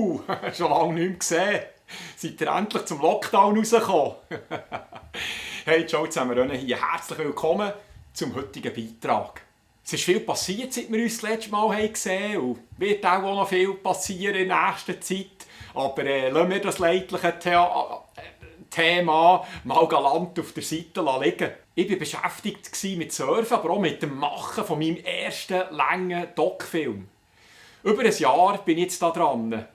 Schon lange nicht mehr gesehen. Seid ihr endlich zum Lockdown rausgekommen? Hey, ciao zusammen, René hier. Herzlich willkommen zum heutigen Beitrag. Es ist viel passiert, seit wir uns das letzte Mal gesehen haben. Und wird auch noch viel passieren in der nächsten Zeit. Aber lassen wir das leidliche Thema mal galant auf der Seite liegen. Ich war beschäftigt mit Surfen, aber auch mit dem Machen von meinem ersten langen Dokfilm. Über ein Jahr bin ich jetzt da dran.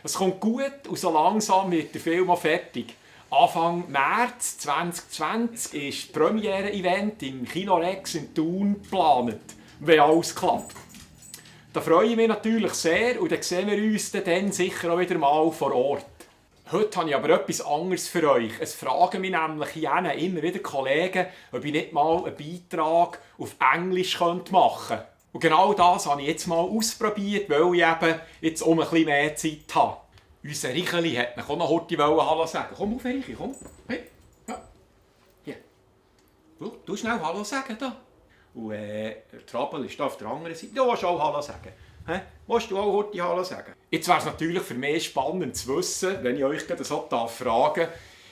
Es kommt gut und so langsam wird der Film auch fertig. Anfang März 2020 ist das Premiere-Event im Kinorex in Thun geplant, wenn alles klappt. Da freue ich mich natürlich sehr und dann sehen wir uns dann sicher auch wieder mal vor Ort. Heute habe ich aber etwas anderes für euch. Es fragen mich nämlich hier immer wieder Kollegen, ob ich nicht mal einen Beitrag auf Englisch machen könnte. Und genau das habe ich jetzt mal ausprobiert, weil ich eben jetzt ein bisschen mehr Zeit habe. Unser Reicheli hat mich auch noch heute Hallo sagen. Komm auf, Reicheli, komm. Hey. Ja. Hier. Du schnell Hallo sagen da. Und der Trabel ist da auf der anderen Seite. Du willst auch Hallo sagen. Hä? Willst du auch heute Hallo sagen? Jetzt wäre es natürlich für mich spannend zu wissen, wenn ich euch so fragen darf,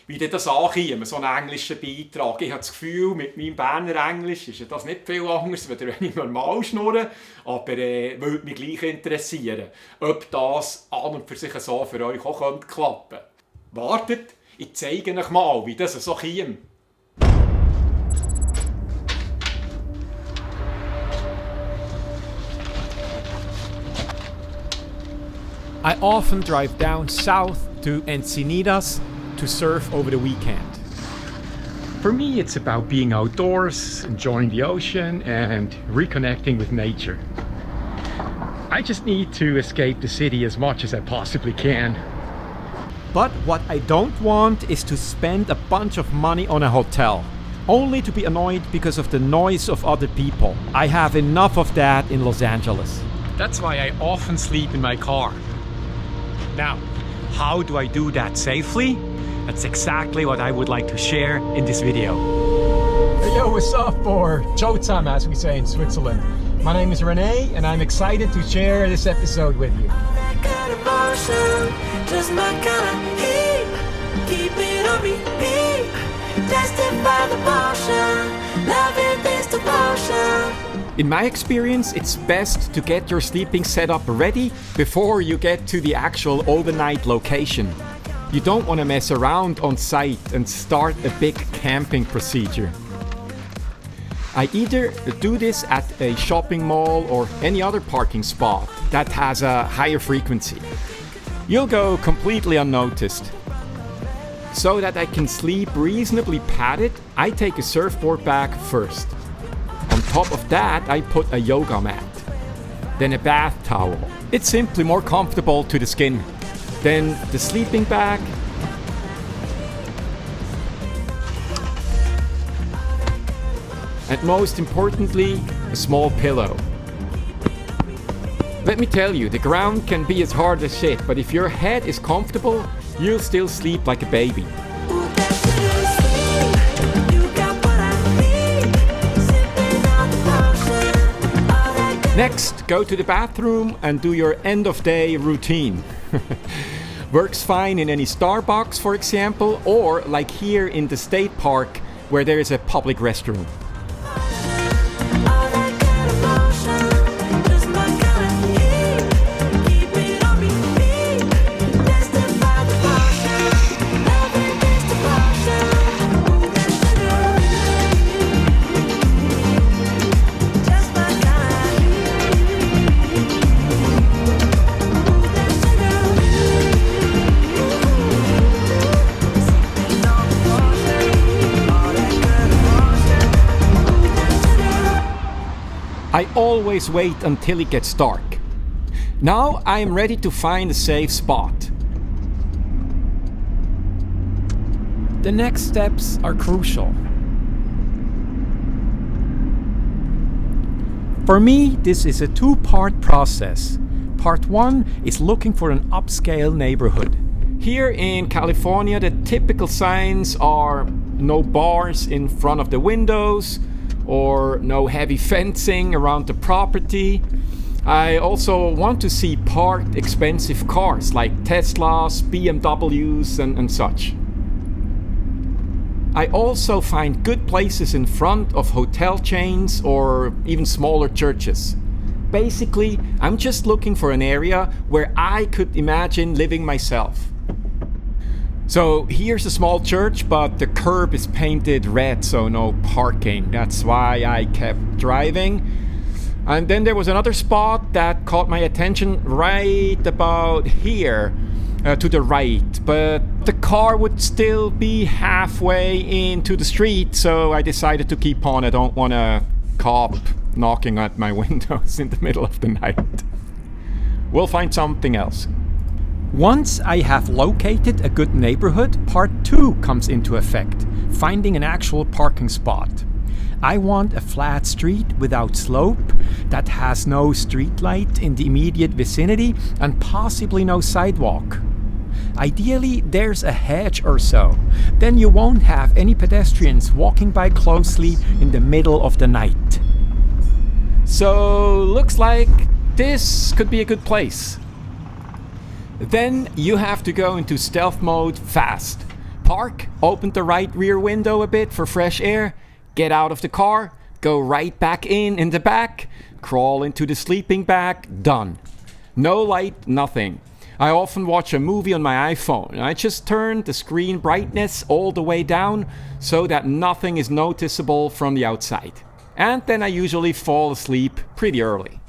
wie das ankäme, so einen englischen Beitrag. Ich habe das Gefühl, mit meinem Berner Englisch ist das nicht viel anders, als wenn ich normal schnurre. Aber würde mich gleich interessieren, ob das an und für sich so für euch auch klappen könnte. Wartet, ich zeige euch mal, wie das so käme. I often drive down south to Encinitas to surf over the weekend. For me, it's about being outdoors, enjoying the ocean, and reconnecting with nature. I just need to escape the city as much as I possibly can. But what I don't want is to spend a bunch of money on a hotel, only to be annoyed because of the noise of other people. I have enough of that in Los Angeles. That's why I often sleep in my car. Now, how do I do that safely? That's exactly what I would like to share in this video. Hey yo, what's up, or ciao zusammen, as we say in Switzerland. My name is René, and I'm excited to share this episode with you. In my experience, it's best to get your sleeping setup ready before you get to the actual overnight location. You don't want to mess around on site and start a big camping procedure. I either do this at a shopping mall or any other parking spot that has a higher frequency. You'll go completely unnoticed. So that I can sleep reasonably padded, I take a surfboard bag first. On top of that, I put a yoga mat, then a bath towel. It's simply more comfortable to the skin. Then the sleeping bag, and most importantly, a small pillow. Let me tell you, the ground can be as hard as shit, but if your head is comfortable, you'll still sleep like a baby. Next, go to the bathroom and do your end-of-day routine. Works fine in any Starbucks, for example, or like here in the state park where there is a public restroom. I always wait until it gets dark. Now I am ready to find a safe spot. The next steps are crucial. For me, this is a two-part process. Part one is looking for an upscale neighborhood. Here in California, the typical signs are no bars in front of the windows, or no heavy fencing around the property. I also want to see parked expensive cars like Teslas, BMWs and such. I also find good places in front of hotel chains or even smaller churches. Basically, I'm just looking for an area where I could imagine living myself. So here's a small church, but the curb is painted red, so no parking. That's why I kept driving. And then there was another spot that caught my attention right about here, to the right. But the car would still be halfway into the street, so I decided to keep on. I don't want a cop knocking at my windows in the middle of the night. We'll find something else. Once I have located a good neighborhood, part 2 comes into effect, finding an actual parking spot. I want a flat street without slope that has no street light in the immediate vicinity and possibly no sidewalk. Ideally, there's a hedge or so. Then you won't have any pedestrians walking by closely in the middle of the night. So, looks like this could be a good place. Then you have to go into stealth mode fast. Park, open the right rear window a bit for fresh air, get out of the car, go right back in the back, crawl into the sleeping bag, done. No light, nothing. I often watch a movie on my iPhone. I just turn the screen brightness all the way down so that nothing is noticeable from the outside. And then I usually fall asleep pretty early.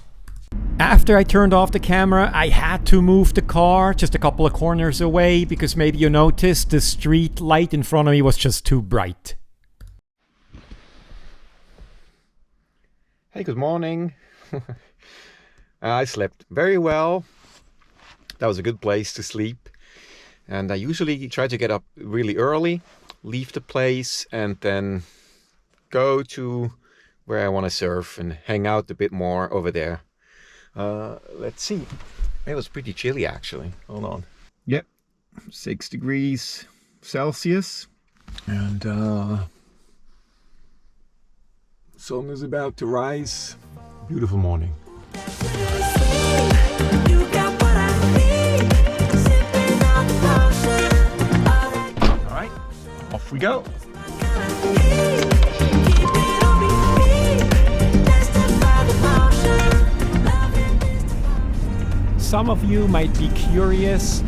After I turned off the camera, I had to move the car just a couple of corners away because maybe you noticed the street light in front of me was just too bright. Hey, good morning. I slept very well. That was a good place to sleep. And I usually try to get up really early, leave the place, and then go to where I want to surf and hang out a bit more over there. Let's see. It was pretty chilly actually. Hold on. Yep, 6 degrees Celsius. And sun is about to rise. Beautiful morning. All right, off we go. Some of you might be curious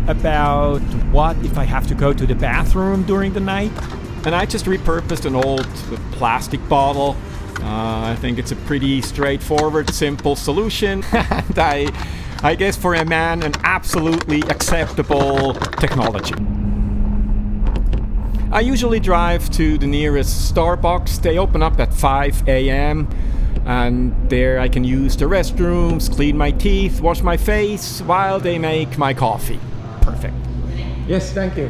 about what if I have to go to the bathroom during the night. And I just repurposed an old plastic bottle. I think it's a pretty straightforward, simple solution. And I guess for a man, an absolutely acceptable technology. I usually drive to the nearest Starbucks. They open up at 5 a.m. And there I can use the restrooms, clean my teeth, wash my face while they make my coffee. Perfect. Yes, thank you.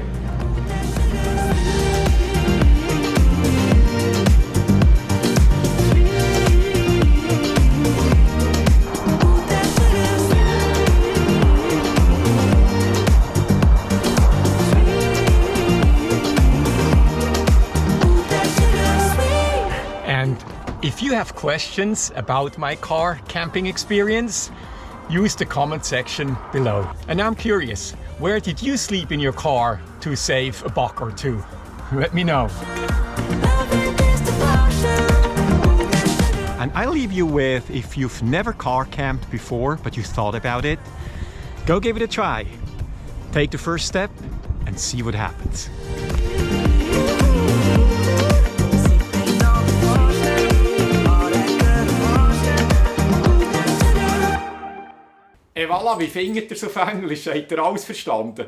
If you have questions about my car camping experience, use the comment section below. And I'm curious, where did you sleep in your car to save a buck or two? Let me know. And I leave you with, if you've never car camped before, but you thought about it, go give it a try. Take the first step and see what happens. Et voilà, wie findet ihr es auf Englisch? Habt ihr alles verstanden?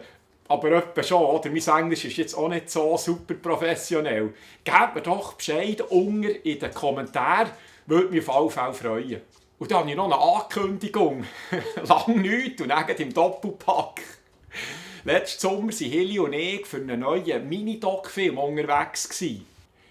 Aber etwa schon, oder? Mein Englisch ist jetzt auch nicht so super professionell. Gebt mir doch Bescheid unten in den Kommentaren, würde mich auf alle Fälle freuen. Und dann habe ich noch eine Ankündigung. Lang nichts und dann im Doppelpack. Letzten Sommer waren Hilly und ich für einen neuen Mini-Dokfilm unterwegs.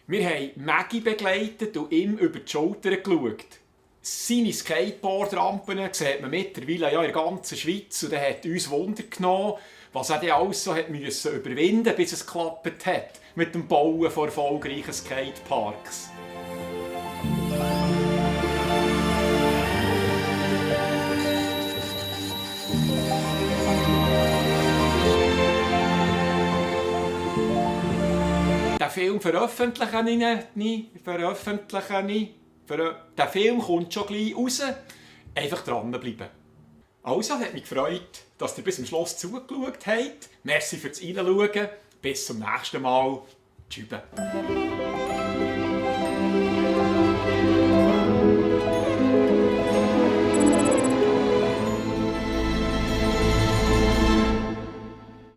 Wir haben Maggie begleitet und ihm über die Schulter geschaut. Seine Skateboard-Rampen sieht man mittlerweile ja in der ganzen Schweiz und er hat uns Wunder genommen, was er dann alles so hat müssen überwinden, bis es geklappt hat mit dem Bauen von erfolgreichen Skateparks. Film veröffentliche ich. Der Film kommt schon gleich raus. Einfach dranbleiben. Also, hat mich gefreut, dass ihr bis zum Schluss zugeschaut habt. Merci fürs Reinschauen. Bis zum nächsten Mal. Tschüss.